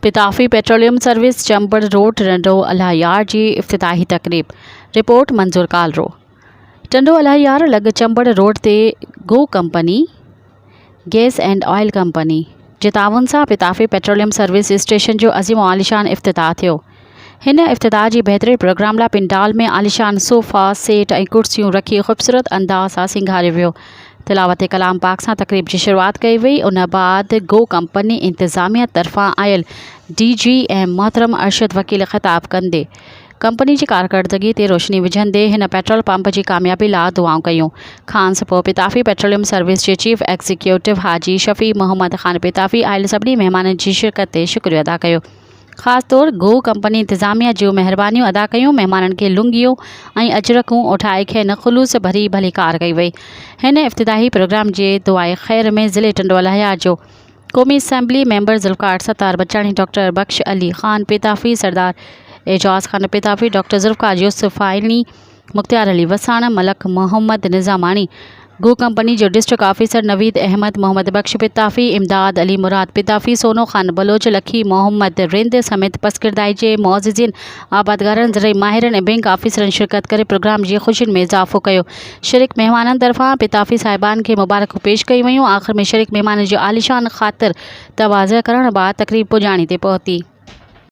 Pitafi petroleum service Chambar road Tando Allahyar جي افتتاحي تقريب، رپورٽ منظور ڪالرو، ٽنڊو الهيار لڳ چمبڙ روڊ تي گو company gas and oil company جي تعاون سان پتافي پيٽروليم سروس اسٽيشن جو عظيم و عاليشان افتتاح ٿيو. هن افتتاح جي بهترين پروگرام لاء پنڊال ۾ عاليشان صوفا سيٽ ۽ ڪرسيون رکي خوبصورت انداز سان سينگاريو ويو. تلاوت ڪلام پاڪ سان تقريب جي شروعات ڪئي وئي. ان بعد گو ڪمپني انتظاميه طرفان آيل ڊي جي ايم محترم ارشد وڪيل خطاب ڪندي ڪمپني جي ڪارڪردگي تي روشني وجهندي هن پيٽرول پمپ جي ڪاميابي لا دعائون ڪيون. کانئس پوء پتافي پيٽروليم سروس جي چيف ايگزيڪيوٽو حاجي شفيع محمد خان پتافي آيل سڀني مهمانن جي شرڪت تي شڪريو ادا ڪيو. خاص طور گو ڪمپني انتظاميه جون مهربانيون ادا ڪيون. مهمانن کي لنگيون ۽ اجرڪون اوڍائي کين خلوص ڀري ڀليڪار ڪئي وئي. هن افتتاحي پروگرام جي دعائي خير ۾ ضلعي ٽنڊو الهيار جو قومي assembly member Zulfiqar Sattar Bachani, doctor Bakhsh Ali Khan Pitafi, Sardar Ejaz Khan Pitafi, doctor Zulfiqar Yousufani, Mukhtiar Ali Wassan, Malik Muhammad Nizamani, go company جو ڊسٽرڪٽ آفيسر نويد احمد، محمد بخش پتافي، امداد علي مراد پتافي، سونو خان بلوچ، لکي محمد رند سميت پسگردائي جي معززين، آبادگارن، زرعي ماهرن ۽ بئنڪ آفيسرن شرڪت ڪري پروگرام جي خوشين ۾ اضافو ڪيو. شريڪ مهمانن طرفان پتافي صاحبان کي مبارڪون پيش ڪيون ويون. آخر ۾ شريڪ مهمانن جي عاليشان خاطر تواضع ڪرڻ بعد تقريب پڄاڻي تي پهتي.